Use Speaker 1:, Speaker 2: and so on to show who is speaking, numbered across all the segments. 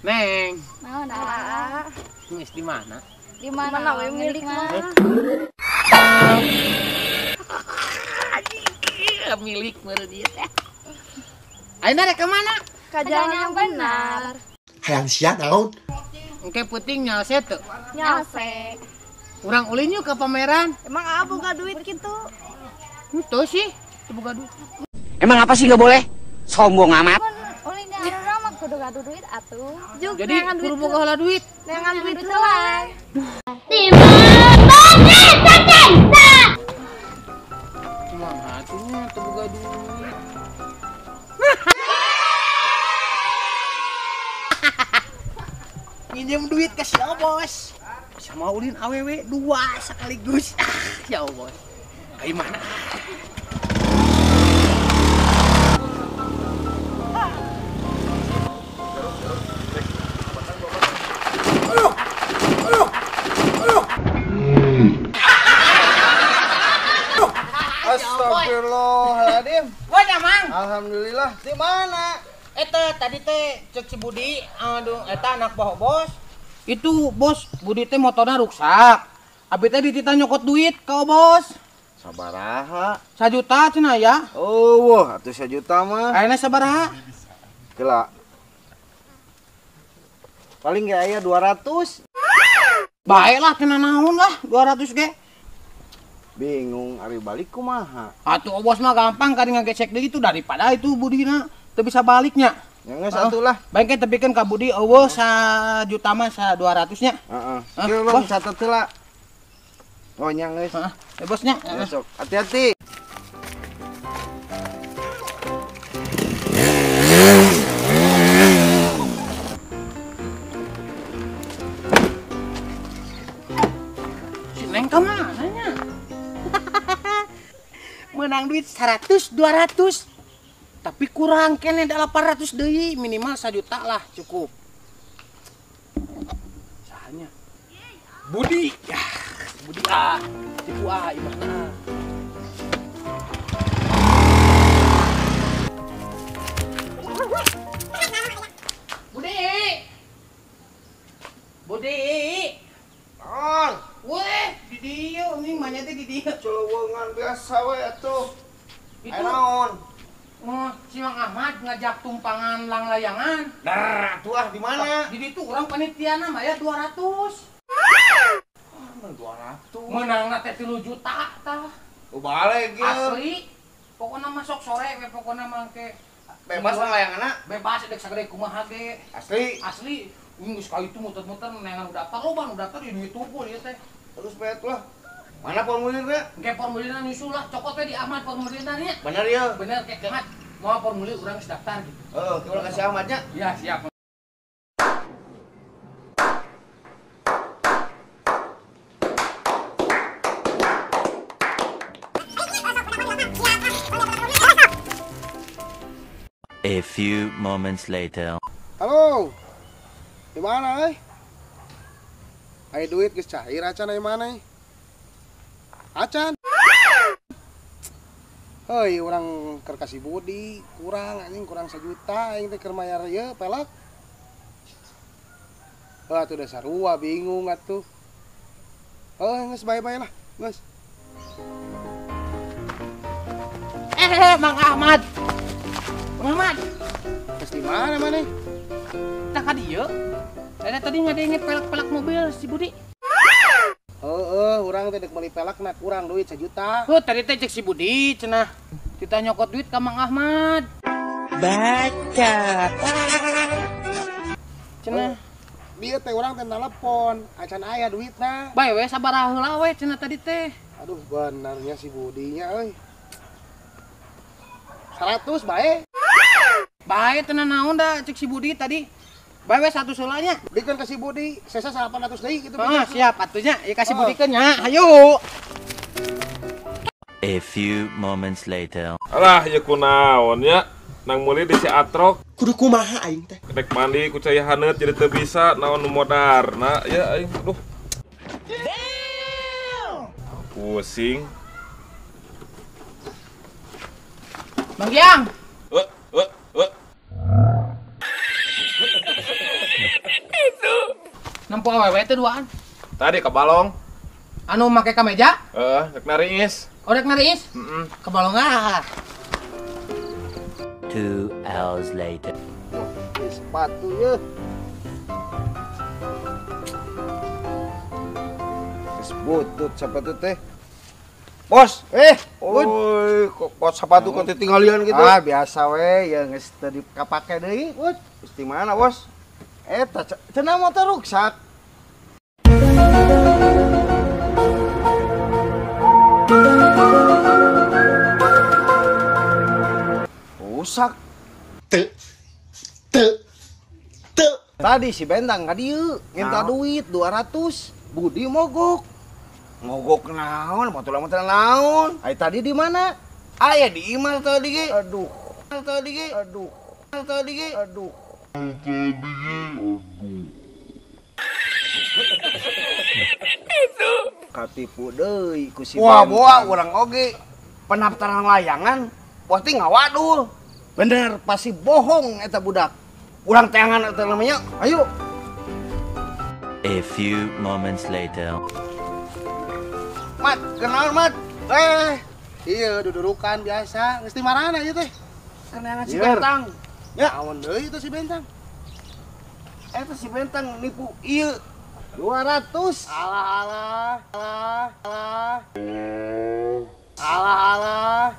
Speaker 1: Neng.
Speaker 2: Naon, Aa?
Speaker 1: Geus di mana?
Speaker 2: Di mana we milik mah?
Speaker 1: Milik meureun ieu teh. Ayeuna rek ka mana?
Speaker 2: Ka jalan yang benar.
Speaker 3: Hayang sia naon?
Speaker 1: Engke peuting nyalse teu?
Speaker 2: Nyalse.
Speaker 1: Urang ulin yuk ke pameran.
Speaker 2: Emang Aa boga duit kitu?
Speaker 1: Henteu sih, teu boga duit.
Speaker 4: Emang apa sih nggak boleh? Sombong amat.
Speaker 2: Ulin yang urang mah kudu gaduh duit atuh.
Speaker 1: Jadi kudu boga heula duit.
Speaker 2: Neangan duit heula.
Speaker 1: Cuma hatinya teu boga duit. Nginjem duit ke si Bos. Sama ulin awewe dua sekaligus. Ya Allah. Kayak mana?
Speaker 5: Astagfirullahaladzim.
Speaker 1: Wah, Mang.
Speaker 5: Alhamdulillah. Di mana?
Speaker 1: Eta tadi teh cek si Budi, aduh eta anak buah bos. Itu bos, Budi teh motornya rusak. Abi teh dititah nyokot duit ka bos.
Speaker 5: Sabaraha?
Speaker 1: 1 juta cenah ya.
Speaker 5: Oh, wah, atuh 1 juta mah.
Speaker 1: Ayeuna sabaraha?
Speaker 5: Kela. Paling ge aya 200.
Speaker 1: Bae lah cenah naon lah 200 ge.
Speaker 5: Bingung ari balik kumaha.
Speaker 1: Atuh bos mah gampang kari ngagesek deui itu daripada itu Budina teu bisa baliknya.
Speaker 5: Ya geus atuh lah.
Speaker 1: Baik ke tepikeun ka Budi eueuh 1 juta mah 200 nya.
Speaker 5: Heeh. Kieu bang catet heula. Oh nya geus.
Speaker 1: Heeh. Eh bosnya.
Speaker 5: Besok. Hati-hati.
Speaker 1: Si Neng ka mana nya? Menang duit 100, 200. Tapi kurang kene 800 deui, minimal 1 juta lah cukup. Sahanya Budi, ya, Budi ah, tipu ah, imahna. Budi, Budi,
Speaker 5: naon?
Speaker 1: Weh, di dieu nih, manya teh di dieu.
Speaker 5: Celewongan biasa we atuh.
Speaker 1: Itu
Speaker 5: naon?
Speaker 1: Oh, si Mang Ahmad ngajak tumpangan langlayangan.
Speaker 5: Dar, atuh ah di mana?
Speaker 1: Di ditu urang panitiana mah ya 200.
Speaker 5: Ah, 200.
Speaker 1: Meunangna teh 3 juta tah.
Speaker 5: Oh, balik ieu.
Speaker 1: Asli. Pokona mah sok sore we pokona mah ke
Speaker 5: bebas langlayanganna.
Speaker 1: Bebas dek sagede kumaha ge.
Speaker 5: Asli.
Speaker 1: Asli. Geus ka itu muter-muter neangan daftar loba nu daftar di duit tumpul ieu teh.
Speaker 5: Terus bae lah. Mana formulirnya?
Speaker 1: Engke formulirna nyusul lah, cokot we di Ahmad formulirna nya.
Speaker 5: Bener ya?
Speaker 1: Bener ke Ahmad. Mau formulir urang geus daftar gitu.
Speaker 5: Heeh, urang kasih Ahmadnya.
Speaker 1: Ya, siap.
Speaker 6: A few moments later.
Speaker 7: Halo. Di mana euy? Aya duit geus cair acan aya mana? Acan. Hei, urang keur kasih Budi, kurang anjing kurang 1 juta aing teh keur mayar ieu pelek. Heuh atuh da sarua bingung atuh. Heuh geus bae-bae lah, geus.
Speaker 1: Mang Ahmad. Mang Ahmad.
Speaker 7: Geus di mana maneh?
Speaker 1: Tah ka dieu. Eta tadi ngadenge pelek-pelek mobil si Budi.
Speaker 7: Heeh, urang teh dek meuli pelekna kurang duit 1 juta.
Speaker 1: Heuh, tadi teh cek si Budi cenah. Kita nyokot duit ka Mang Ahmad.
Speaker 4: Baca.
Speaker 1: Cenah.
Speaker 7: Dieu teh urang teh telepon, acan aya duitna.
Speaker 1: Bae we sabaraha heula we cenah tadi teh.
Speaker 7: Aduh, benernya si Budinya euy. 100 bae.
Speaker 1: Bae teh naon da cek si Budi tadi. Bae we 100 heula nya.
Speaker 7: Bikeun ka si Budi, sesa 800 deui kitu.
Speaker 1: Ah, siap atuh nya. Ieu ka si Budi keun nya. Hayu.
Speaker 6: A few moments later.
Speaker 8: Alah, ieu kunaon nya? Nang meuli di si Atrok.
Speaker 3: Kudu kumaha aing teh?
Speaker 8: Rek mandi ku cai haneut jadi teu bisa naon nu modarna ya aing. Aduh. Damn. Pusing.
Speaker 1: Mang Giang. Nempo awewe teh duaan.
Speaker 8: Tadi ke balong.
Speaker 1: Anu make kameja?
Speaker 8: Heeh, rek nariis.
Speaker 1: Oh, rek nariis?
Speaker 8: Heeh.
Speaker 1: Ke balong ah.
Speaker 6: 2 hours later.
Speaker 5: Sepatu ya. Butut sepatu teh. Bos, oi, kok sepatu kok tingalian gitu? Ah, biasa we, ya geus teu dipake deui. Geus di mana, Bos? Eta cenah motor ruksak. Rusak.
Speaker 7: Teu. Teu. Teu.
Speaker 5: Tadi si Bentang ka dieu minta duit 200, Budi mogok. Mogok naon, motor naon. Ai tadi di mana? Aya di imah tadi ge. Aduh. Tadi ge. Aduh. Tadi ge. Aduh. Itu katipu deui ku si. Wah, boa urang oge pendaftaran layangan pasti ngawadul. Bener, pasti bohong eta budak. Urang teangan eta namanya. Ayo.
Speaker 6: A few moments later.
Speaker 5: Mat, kenal Mat.
Speaker 7: Iya dudurukan biasa. Geus di marana ieu teh?
Speaker 5: Kenalan si Bentang.
Speaker 7: Ya, awan deui itu si Bentang.
Speaker 5: Eta si Bentang nipu ieu 200.
Speaker 7: Alah alah alah alah. Alah alah.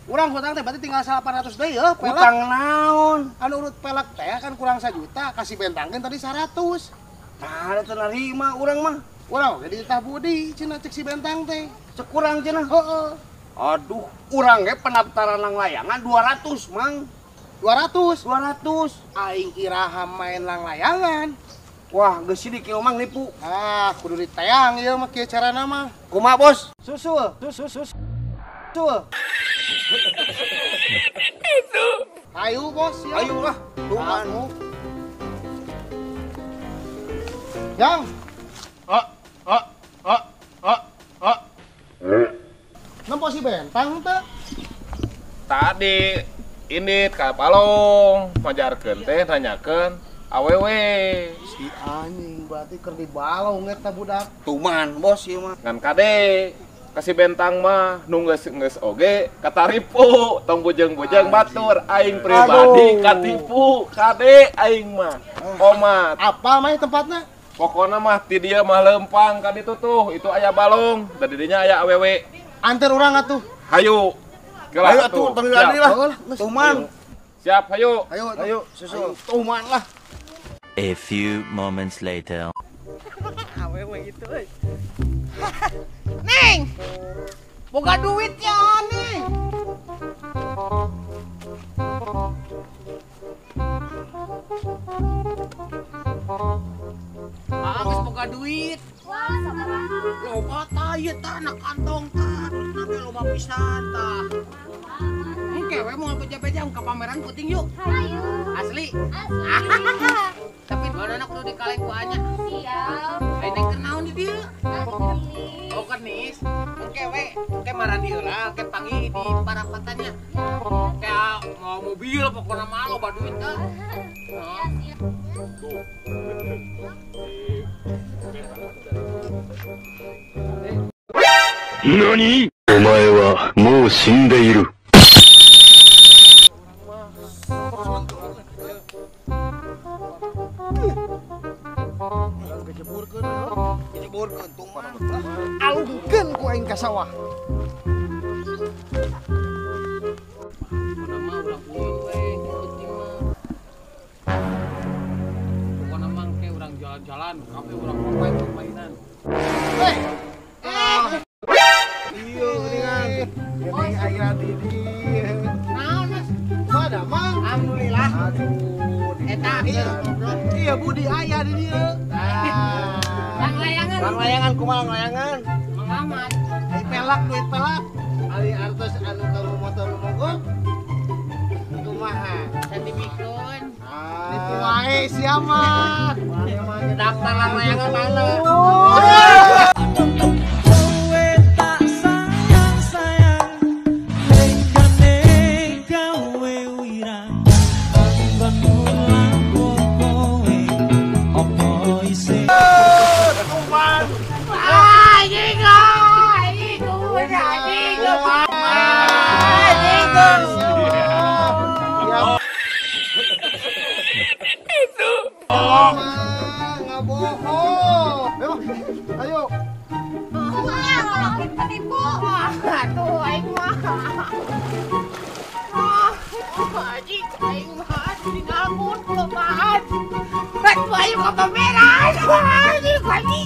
Speaker 7: Urang hutang teh berarti tinggal 800 deui yeuh pelak.
Speaker 5: Hutang naon?
Speaker 7: Anu urut pelak teh kan kurang 1 juta, kasih Bentang kan tadi 100.
Speaker 5: Tah teu narima urang mah.
Speaker 7: Urang jadi tah Budi cenah cek si Bentang teh.
Speaker 5: Cek urang cenah.
Speaker 7: Heeh.
Speaker 5: Aduh, urang ge pendaftaran layangan 200, Mang.
Speaker 7: 200?
Speaker 5: 200.
Speaker 7: Aing iraha main langlayangan.
Speaker 5: Wah, geus sidik ieu Mang nipu.
Speaker 7: Ah, kudu diteang ieu mah kieu carana mah.
Speaker 5: Kumaha, Bos? Susul, susul, susul. Susul.
Speaker 8: Itu.
Speaker 7: Ayo, Bos, ya.
Speaker 5: Ayo lah. Tuhan.
Speaker 7: Yang.
Speaker 8: Oh, oh, oh, oh, oh.
Speaker 7: Nempo si Bentang teh.
Speaker 8: Tadi ini ka balong majarkeun teh nanyakeun awewe.
Speaker 7: Si anjing berarti keur di balong eta budak.
Speaker 5: Tuman, Bos ieu mah.
Speaker 8: Ngan kade ka si Bentang mah nu geus oge kataripu tong bujeng-bujeng batur aing pribadi katipu kade aing mah. Omat.
Speaker 7: Apa mah tempatna?
Speaker 8: Pokona mah ti dieu mah lempang ka ditu tuh, itu aya balong, da di dinya aya awewe.
Speaker 7: Anter urang atuh.
Speaker 8: Hayu.
Speaker 5: Hayu atuh, tong lari lah. Tuman.
Speaker 8: Siap, hayu.
Speaker 7: Hayu,
Speaker 5: hayu, susul. Tuman lah.
Speaker 6: A few moments later.
Speaker 1: Awewe itu euy. Neng. Boga duit ya, Neng. Ah, geus boga duit.
Speaker 2: Wah, sabaraha.
Speaker 1: Loba tah ieu tah na kantong tah. Duitna teh loba pisan tah. Engke we moal beja-beja ka pameran puting yuk.
Speaker 2: Hayu.
Speaker 1: Asli.
Speaker 2: Asli.
Speaker 1: Tapi duanana kudu dikaleng ku Anya.
Speaker 2: Siap.
Speaker 1: Ai neng keur naon di dieu?
Speaker 2: Asli.
Speaker 1: Oh, kenis. Engke we, engke marandi heula, engke panggih di parapatannya. Kayak mau mobil pokona mah loba duit tah.
Speaker 2: Siap, siap.
Speaker 8: Tuh.
Speaker 9: 何？お前はもう死んでいる。
Speaker 5: Alungkeun ku aing ka sawah.
Speaker 1: Pokona mah urang ulin we penting mah. Pokona mah engke urang jalan-jalan, kafe urang main mainan.
Speaker 5: Iya geuningan. Geuning aya di dieu.
Speaker 1: Naon, Mas?
Speaker 7: Mana, Mang?
Speaker 1: Alhamdulillah.
Speaker 5: Aduh,
Speaker 1: eta ieu ngobrol.
Speaker 5: Iya Budi aya di dieu.
Speaker 1: Lang layangan.
Speaker 5: Lang layangan kumaha lang layangan?
Speaker 1: Mengamat.
Speaker 7: Ai pelak duit pelak. Ari artos anu kamu motor mogok. Kumaha?
Speaker 1: Sertifikon.
Speaker 7: Nipu wae sia mah.
Speaker 1: Daftar lang layangan mana?
Speaker 7: Bentang.
Speaker 8: Itu.
Speaker 7: Nggak bohong. Ayo.
Speaker 2: Wah, penipu.
Speaker 1: Aduh, aing mah. Haji, aing mah dingamun kelemahan. Rek aing ka pameran. Haji, haji.